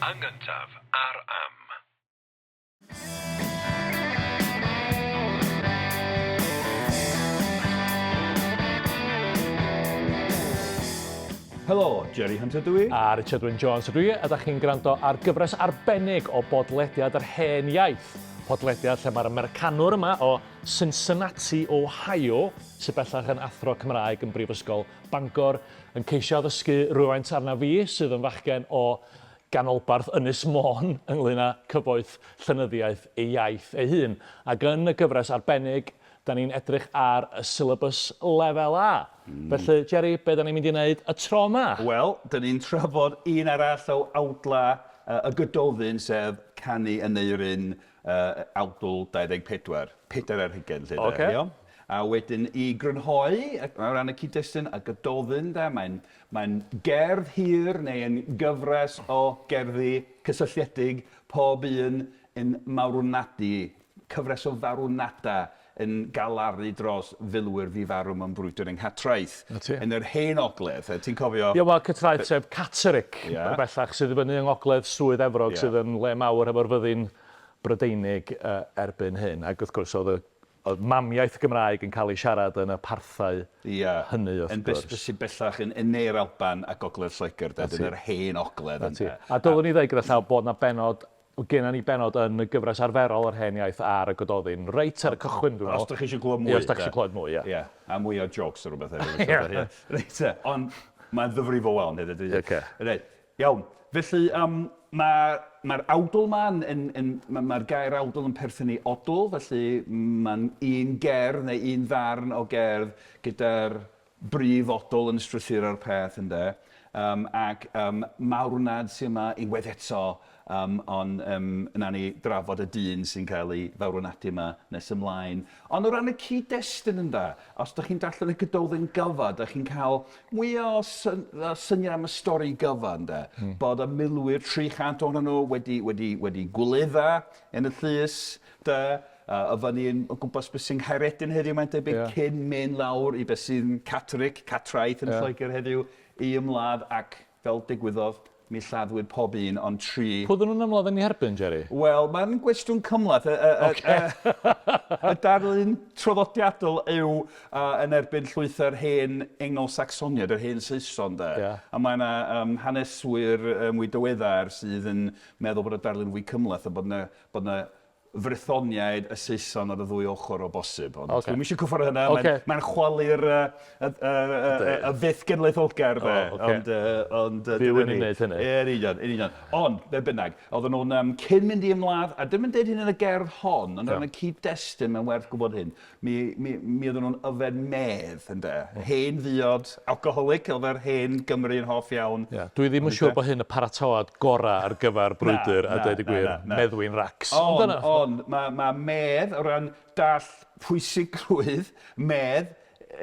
Yn gyntaf ar Am. Helo, Jerry Hunter dw i. A Richard Wyn Jones ydw i, a da chi'n gwrando ar gyfres arbennig o bodlediad yr hen iaith. Podlediad lle mae'r Americanwr yma o Cincinnati, Ohio, sydd bellach yn athro Cymraeg yn Brifysgol Bangor, yn ceisio addysgu rywfaint arna fi, sydd yn fachgen o ganolbarth Ynys Môn ynglŷn â cyfoeth llenyddiaeth ei iaith ei hun. Ac yn y gyfres arbennig, da ni'n edrych ar y syllabus Lefel A. Felly, Jerry, be da ni'n mynd i wneud y tro yma? Wel, da ni'n trafod un arall o awdla y Gododdin, sef Canu Aneurin awdl 24, pedair ar hugain 'lly de. Ocê. Iawn? A wedyn i grynhoi, o ran y cyd-destun, y Gododdin de, mae'n Mae'n gerdd hir neu yn gyfres o gerddi cysylltiedig, pob un yn marwnadu, cyfres o farwnadau yn galaru dros filwyr fu farw mewn brwydr yng Nghatraeth. 'Na ti. Yn yr Hen Ogledd. Ti'n cofio? Ie, wel, Catraeth, sef Catterick bellach, sydd i fyny yng Ngogledd Swydd Efrog, sydd yn le mawr hefo'r fyddin Brydeinig erbyn hyn. Ac wrth gwrs, oedd y Oedd mamiaith Gymraeg yn cael ei siarad yn y parthau hynny wrth Yn gwrs. Yn sydd bellach yn yn ne'r Alban a Gogledd Lloegr de, dyna'r hen ogledd ynde. A dylwn i ddeud gyda llaw bod 'na bennod, genna ni bennod yn y gyfres arferol yr Hen Iaith ar y Gododdin, reit ar y cychwyn dwi'n meddwl. Os dach chi eisiau clywed mwy. Ie, os dach chi eisiau clywed mwy, ie. Ie, a mwy o jôcs a rhywbeth hefyd. Ie. Reit te, ond mae'n ddyfrifol iawn hefyd. Ocê. Reit. Iawn. Felly, yym, ma' ma'r awdl 'ma yn yn yn ma' ma'r gair awdl yn perthyn i odl, felly ma'n un gerdd neu un ddarn o gerdd gyda'r brif odl yn strwythuro'r peth, ynde. Yym, ac yym, marwnad sy yma unwaith eto, yym, ond yym, wnawn ni drafod y dyn sy'n cael ei farwnadu yma nes ymlaen. Ond o ran y cyd-destun ynde, os dach chi'n darllen y Gododdin gyfa, dach chi'n cael mwy o syniad am y stori gyfa ynde. Bod y milwyr, 300 ohonyn nhw, wedi, wedi, wedi gwledda yn y llys, de, uh, y fyny yn o gwmpas beth sy'n Nghaeredin heddiw mae'n debyg, yeah. cyn mynd lawr i beth sy'n Catterick, Catraeth yn yeah. Lloegr heddiw, i ymladd ac fel digwyddodd, Mi lladdwyd pob un ond tri. Pwy oedden nhw'n ymladd yn ei herbyn, Jerry? Wel, mae'n gwestiwn cymhleth. Y, y, y, Ocê. y, y darlun traddodiadol yw uh, yn erbyn llwythau'r hen Eingl-Sacsoniaid, yr hen Saeson, de. Ie. A mae yna um, haneswyr uh, mwy diweddar sydd yn meddwl bod y darlun fwy cymhleth a bod yna, bod yna Frythoniaid y Saeson ar y ddwy ochr o bosib, ond Ocê. dwi'm eisiau cyffwrdd â hynna, Ocê. mae'n mae'n chwalu'r yy y y y y fyth genedlaetholgar de. O, ocê. Ond yy ond yy Fi dyna yw'n ni. i wneud hynny. Ie, yn union, yn union. Ond, be bynnag, oedden nhw'n yym cyn mynd i ymladd, a dim yn deud hyn yn y gerdd hon, ond o ran y cyd-destun, mae'n werth gwybod hyn. Mi, mi, mi oedden nhw'n yfed medd, ynde. Hen ddiod alcoholic, oedd yr hen Gymry yn hoff iawn. Ie, dwi ddim yn siŵr bod hyn y paratoad gorau ar gyfer brwydr, a dweud y gwir, meddwi'n racs. Ond, ond, mae, mae medd, o ran dall pwysigrwydd medd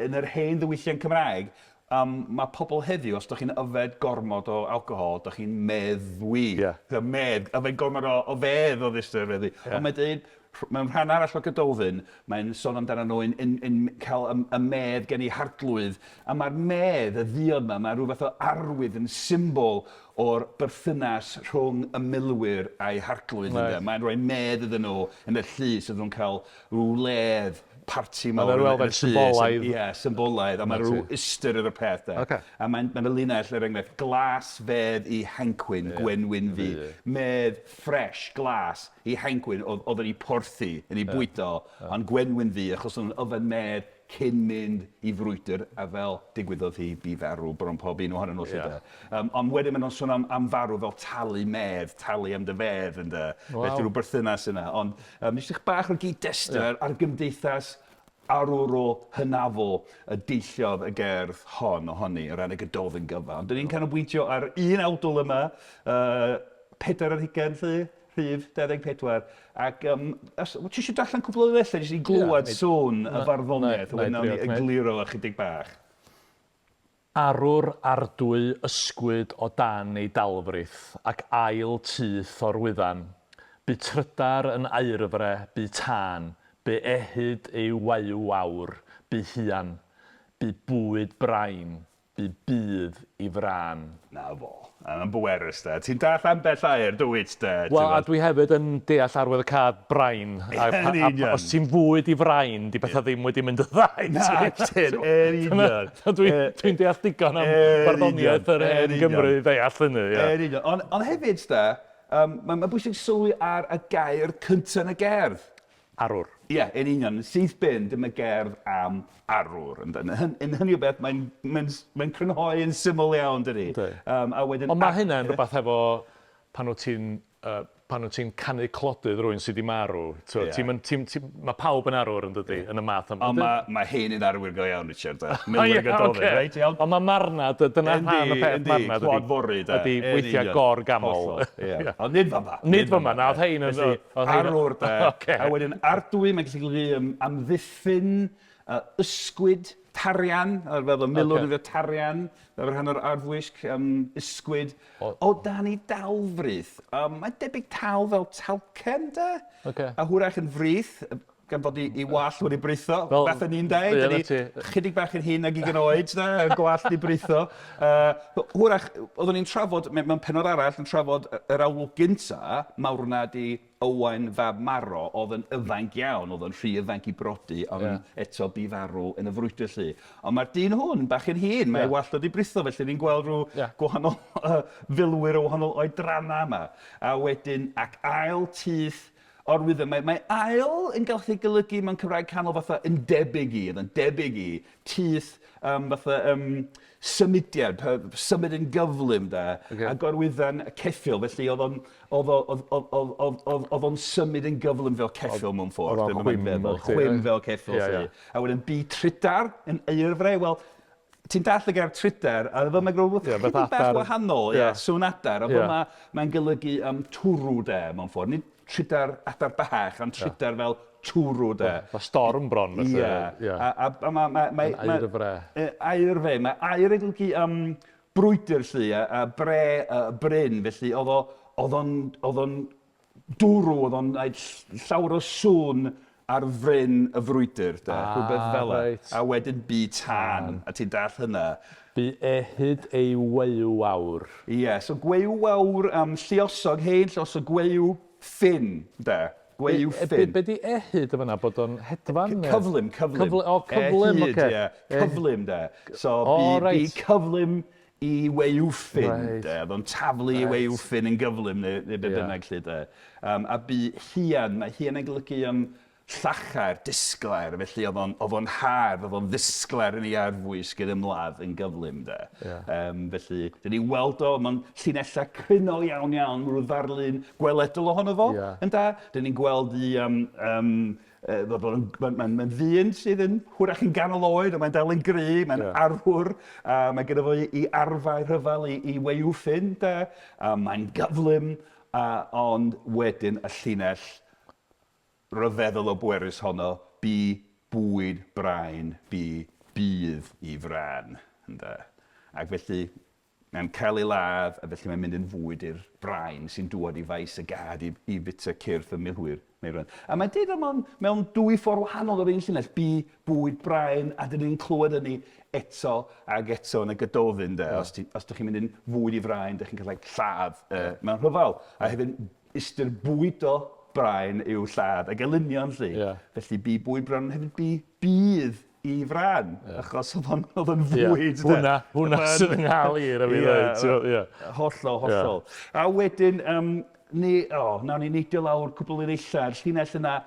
yn yr hen ddiwylliant Cymraeg, um, mae pobl heddiw, os dych chi'n yfed gormod o alcohol, dych chi'n meddwi. Yeah. Medd, yfed gormod o, o fedd o ddistr, feddi. Yeah. Ond mae'n dweud, mewn rhan arall o Gododdin, mae'n sôn amdano nhw yn, yn, yn cael y, y medd gen eu harglwydd. A mae'r medd, y ddiod yma, mae rhyw fath o arwydd yn symbol o'r berthynas rhwng y milwyr a'u harglwydd. Right. Mae'n rhoi medd iddyn nhw yn y llys, iddyn nhw'n cael rhyw wledd parti mawr yn yn y y llys. Symbolaidd. Ie, symbolaidd, a mae rhyw ystyr i'r peth de. Ocê. A mae'n ma' 'na linell, er enghraifft, glas fedd i hancwyn, gwenwyn fu. Medd ffresh, glas, i hancwyn oedd oedd yn ei porthi, yn ei bwydo, ond gwenwyn fu achos oedd nhw'n yfed medd cyn mynd i frwydr, a fel digwyddodd hi, bu farw bron pob un ohonyn nhw 'lly de. Yym, ond wedyn maen nhw'n sôn am am farw fel talu medd, talu am dy fedd ynde. Waw. Felly rhyw berthynas yna. Ond yym jyst ych bach o gyd-destun ar ar gymdeithas arwrol hynafol y deilliodd y gerdd hon ohoni o ran y Gododdin gyfa. Ond 'dan ni'n canolbwyntio ar un awdl yma, yy 24 'lly, rhif 24, ac yym os ti isio darllen cwpl o linellau jyst i glywed sŵn y farddoniaeth a wedyn nawn ni egluro ychydig bach. Arwr ardwy ysgwyd o dan ei dalfrith, ac ail tyth o'r wyddan. Bu trydar yn aerfre, bu tân, bu ehud ei wayw wawr, bu huan, bu bwyd brain. Bu budd i frân. Na fo. A mae'n bwerus de. Ti'n dallt ambell air, dwyt de? Wel, a dwi hefyd yn deall arwyddocâd brain. A Yn union. Os ti'n fwyd i frain, 'di pethau ddim wedi mynd yn dda i ti. Na, ti'n, yn union. Dwi'n dwi deall digon am barddoniaeth yr hen Gymru i ddeall hynny. Ie. Yn union. Ond on hefyd de, um, mae'n ma bwysig sylwi ar y gair cyntaf yn y gerdd. Arwr. Ie, yn union. Yn syth bin, dyma gerdd am arwr. Yn, yn, yn hynny o beth, mae'n mae mae crynhoi yn syml iawn, dydy? Yndi. Um, a wedyn... Ond mae hynna'n rhywbeth efo pan wyt ti'n uh, pan wyt ti'n canu clodydd rhywun sydd wedi marw. Ti'n, yeah. ti'n, ti, ti, mae pawb yn arwr yn dydy, yn y math yma. Ond mae, mae hein yn arwyr go iawn, Richard. Milwyr Gododdin, okay. reit? Iawn. Ond mae marnad, dyna rhan y peth marnad. Yndi, clodfory, da. Ydy weithiau gor gamol. Ie. Ond nid fama. Nid fama, na, oedd hein yn... Arwr, de. Okay. A wedyn ardwy, mae'n gallu golygu um, amddiffyn, uh, ysgwyd, tarian, ar fel y milwr okay. tarian, fel rhan o'r arfwisg, um, ysgwyd. O, o dan i dalfrith. Um, mae'n debyg tal fel talcen, de? Okay. A hwyrach yn frith, gan fod i, i wallt wedi britho, well, fath o'n i'n deud, dyn ni chydig bach yn hyn nag ugain oed, da, y gwallt wedi britho. Uh, hwyrach, oeddwn ni'n trafod, mewn penod arall, yn trafod yr awlwg gynta, mawrnad i Owain fab Maro, oedd yn yfanc iawn, oedd yn rhy ifanc i brodi, ond yeah. eto bu farw yn y frwydr llu. Ond mae'r dyn hwn bach yn hyn, mae yeah. wallt wedi britho, felly ni'n gweld rhyw yeah. gwahanol uh, filwyr o wahanol oedrannau yma. A wedyn, ac ail tyth Orwyddo. Mae, mae ail yn gallu golygu mewn Cymraeg canol fatha yn debyg i, yn debyg i, tyth, um, fatha um, symudiad, symud yn gyflym da, okay. a gorwydda'n ceffyl, felly oedd o'n oedd oedd oedd oedd oedd oedd o'n symud yn gyflym fel ceffyl mewn ffordd. Oedd o'n chwim. Chwim fel ceffyl, yeah, yeah. A wedyn bu trydar yn eirfre, wel, ti'n dallt y gair trydar, a fel mae'n rhywbeth yeah, chydig bach wahanol, ie, yeah, sŵn adar, a fel yeah. mae, mae'n golygu um, twrw de, mewn ffordd. Nid trydar adar bach, ond trydar yeah. fel twrw de. Mae storm bron, felly. Ie. Yeah. A, a, a mae... Ma, ma, ma, air y fre. Air fe. Mae air yn golygu um, brwydr, lly, a, a bre, a bryn, felly oedd o'n oedd o'n dwrw, oedd o'n gwneud llawer o sŵn ar fryn y frwydr, de, ah, rhywbeth fel 'a. Reit. A wedyn bu tân, a ti'n dallt hynna. Bu ehud ei weuw wawr. Ie, so gweuw wawr, um, lluosog, hen lluosog, gweuw ffin, de. Gweuw ffin. Be, be di ehud yn fan'na, bod o'n hedfan? Cyflym, cyflym. Cyflym, o, cyflym, oce. Ehud, ie. Cyflym, de. So, bu, oh, right. bu cyflym i waywffyn, Reit. de, oedd o'n taflu i Reit. waywffyn yn gyflym neu, neu be Ie. bynnag 'lly de. Um, a bu huan, mae huan yn golygu um, llachar, disglair, felly oedd o'n, oedd o'n hardd, oedd o'n ddisglair yn ei arfwisg yn ymladd yn gyflym de. Ie. Um, felly, dyn ni'n weld o mewn llinellau cryno iawn iawn, rhyw ddarlun gweledol ohono fo, Ie. ynda? Dyn ni'n gweld i um, um, Yy ma' bod yn mae'n mae'n mae'n ddyn sydd yn hwyrach yn ganol oed, ond mae'n dal yn gry, mae'n Ie. arwr, a mae gynno fo 'i 'i arfau rhyfel 'i 'i waywffyn de, a mae'n gyflym, a ond wedyn y llinell ryfeddol o bwerus honno, bu bwyd brain, bu budd i frân, ynde. Ac felly Mae'n cael ei ladd, a felly mae'n mynd yn fwyd i'r brain sy'n dŵad i faes y gad i, i fwyta cyrff y milwyr. Neu rhywun. A mae'n deud o mewn, mewn dwy ffordd wahanol o'r un llinell, bu bwyd brain, a dyn ni'n clywed hynny eto ag eto yn y Gododdin, de. Os, ti, os dych chi'n mynd yn fwyd i frain, dych chi'n cael eich lladd uh, mewn rhyfel. A hefyd, ystyr bwydo brain yw lladd a gelynion, lly. Yeah. Felly bu bwyd brain, hefyd bu budd i frân, yeah. achos oedd o'n, oedd o'n fwyd. Yeah. Hwna, hwna sydd yn nghael i, rhaid fi ddweud. Yeah. Hollol, hollol. Yeah. A wedyn, um, ni, oh, nawn ni neidio lawr cwbl i'r eillau'r llinell yna,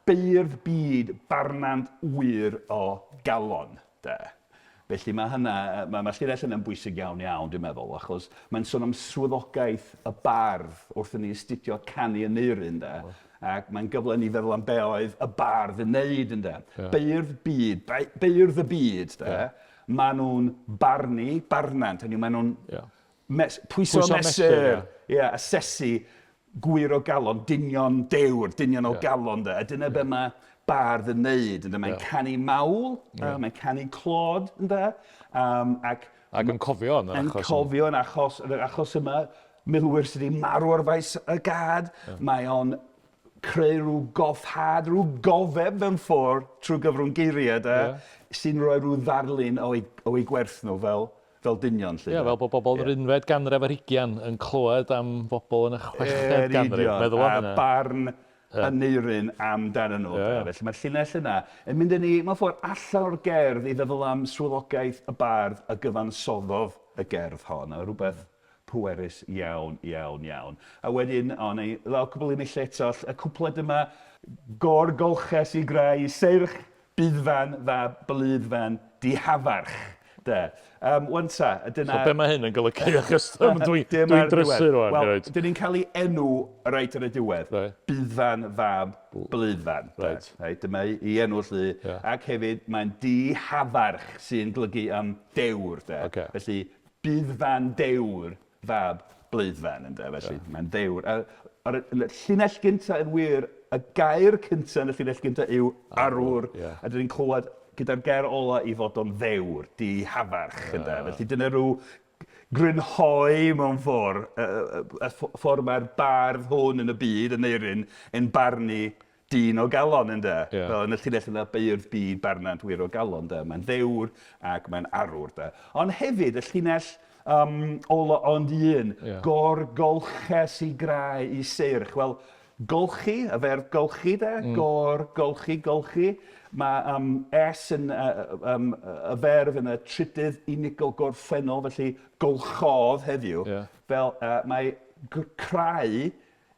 beirdd byd barnant wyr o galon. De. Felly mae hynna, mae, mae llinell yna'n bwysig iawn iawn, dwi'n meddwl, achos mae'n sôn am swyddogaeth y bardd wrth i ni astudio canu Aneurin, de. Oh. Ac mae'n gyfle i ni feddwl am be oedd y bardd yn neud, ynde. Ie. Beirdd byd, beirdd y byd, de. Ie. Maen nhw'n barnu, barnant, hynny yw, maen nhw'n Ie. mes, pwyso, Pwyso mesur, mesur, ie, yeah, asesu gwir o galon, dynion dewr, dynion o Ie. galon, de. A dyna be mae bardd yn neud, ynde. Mae'n Ie. canu mawl, Ie. mae'n canu clod, ynde. Um, ac Ac yn cofio yn yr Yn achos. cofio yn achos, yn yr achos yma, milwyr sydd wedi marw ar faes y gad. Yeah. Mae o'n creu rhyw goffhad, rhyw gofeb mewn ffordd trwy gyfrwng geiriau, de, Yeah. sy'n rhoi rhyw ddarlun o'i, o'i gwerth nhw fel fel dynion 'lly. Ie, fel bod bobl yn yr unfed ganrif ar hugian yn clywed am bobl yn y chweched ganrif. Meddwl am hynna. A barn Aneurin amdanyn nhw. Yeah. Felly mae'r llinell yna yn mynd â ni mewn ffordd allan o'r gerdd i feddwl am swyddogaeth y bardd a gyfansoddodd y gerdd hon, a rhywbeth pwerus iawn, iawn, iawn. A wedyn, o, neu lawr cwbl unell eto, y cwpled yma, gor-golches i grau seirch Buddfan fab Bluddfan dihafarch, de. Yym, 'wan ta, dyna... So be mae hyn yn golygu? Achos dwi'n dwi drysu rwan. Wel, dyn ni'n cael ei enw reit ar y diwedd. Right. Buddfan fab Bluddfan. Right. Right, dyma ei enw 'lly. Yeah. Ac hefyd, mae'n dihafarch sy'n golygu am dewr, de. Okay. Felly, Buddfan dewr fab Bleuddfan, ynde, felly yeah. mae'n ddewr. A, a'r llinell gyntaf yn wir, y gair cyntaf yn y llinell gyntaf yw arwr, yeah. a dyn ni'n clywed gyda'r gair ola i fod o'n ddewr, dihafarch, yeah. ynde. Felly dyna rhyw grynhoi mewn ffordd, y, y, y ffordd mae'r bardd hwn yn y byd, yn Eirin, yn barnu dyn o galon, ynde? Ie. Fel yn y llinell yna, beirdd byd barnant wir o galon, de? Mae'n ddewr ac mae'n arwr, de? Ond hefyd, y llinell um, ola ond un, yeah. gor-golches i grau i seirch. Wel, golchi, y ferf golchi, de? Gor, golchi, golchi. Mae um, S yn uh, um, y ferf yn y trydydd unigol gorffennol, felly golchodd heddiw. Yeah. Fel uh, mae crau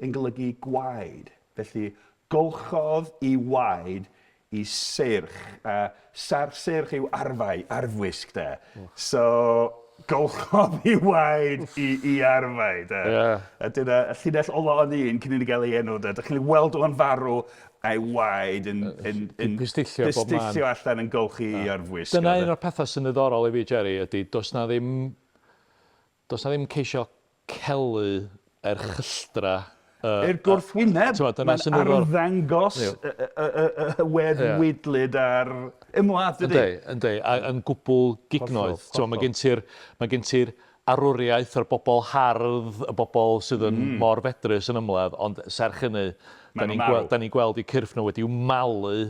yn golygu gwaed. Felly, golchodd i waed i seirch. A sar seirch yw arfau, arfwisg, de. So, golchodd i waed i, i arfau, de. Yeah. A dyna y llinell ola o'n un cyn i ni gael ei enw, de. Dych chi'n weld o'n farw a'i waed yn, yn, yn pistillio bob man. Pistillio allan yn golchi i arfwisg. Dyna un o'r pethau sy'n ddiddorol i fi, Jerry, ydy does na ddim, does na ddim ceisio celu erchylltra y... I'r gwrthwyneb, mae'n arddangos y wedd weidlyd a'r ymladd, dydy? Yndi, yndi, a yn gwbl gignoeth. Mae gen ti'r mae gen ti'r arwriaeth o'r bobl hardd, y bobl sydd yn mor fedrus yn ymladd, ond serch hynny, da ni'n gweld, da ni'n gweld eu cyrff nhw wedi'w malu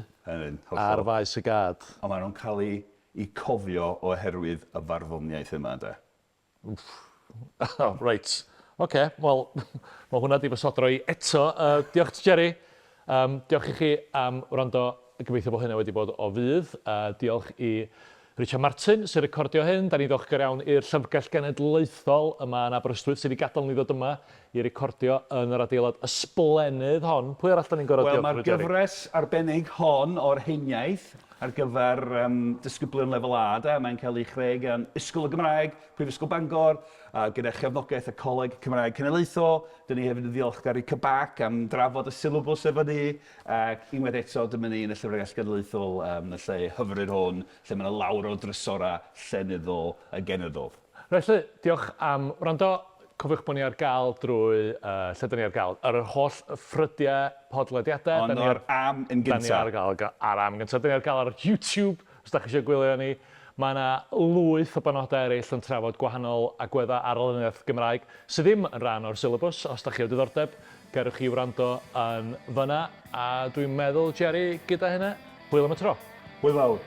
ar faes y gad. Ond maen nhw'n cael eu cofio oherwydd y farddoniaeth yma, de. Wff. Reit. Oce, wel, mae hwnna 'di fy sodro i eto. Uh, diolch ti, Jerry. Um, diolch i chi am wrando. Gobeithio bod hynna wedi bod o fudd. Uh, diolch i Richard Martin sy'n recordio hyn. Da ni'n ddiolchgar iawn i'r Llyfrgell Genedlaethol yma yn Aberystwyth sydd wedi gadael ni ddod yma i recordio yn yr adeilad ysblennydd hon. Pwy arall da ni'n gorfod Wel, diolch mae'r gyfres arbennig hon o'r Heniaith ar gyfer um, disgyblion lefel A, de, mae'n cael ei chreu gan Ysgol y Gymraeg, Prifysgol Bangor, a gyda chefnogaeth y Coleg Cymraeg Cenedlaethol. Dyn ni hefyd yn ddiolchgar i CBAC am drafod y syllabws efo ni, ac unwaith eto dyma ni yn y Llyfrgell Genedlaethol, um, y lle hyfryd hwn, lle mae yna lawr o drysorau llenyddol y genedl. Felly, diolch am wrando. Cofiwch bod ni ar gael drwy, uh, lle dyn ni ar gael? Ar yr holl ffrydiau podlediadau. Ond ar am yn gyntaf. Da ni ar gael ar am gyntaf. Da ni ar gael ar YouTube, os da chi eisiau gwylio ni. Mae yna lwyth o benodau eraill yn trafod gwahanol agweddau ar lenyddiaeth Gymraeg sydd ddim yn rhan o'r syllabws. Os da chi o diddordeb, cerwch chi wrando yn fyna. A dwi'n meddwl, Jerry, gyda hynna, hwyl am y tro. Hwyl fawr.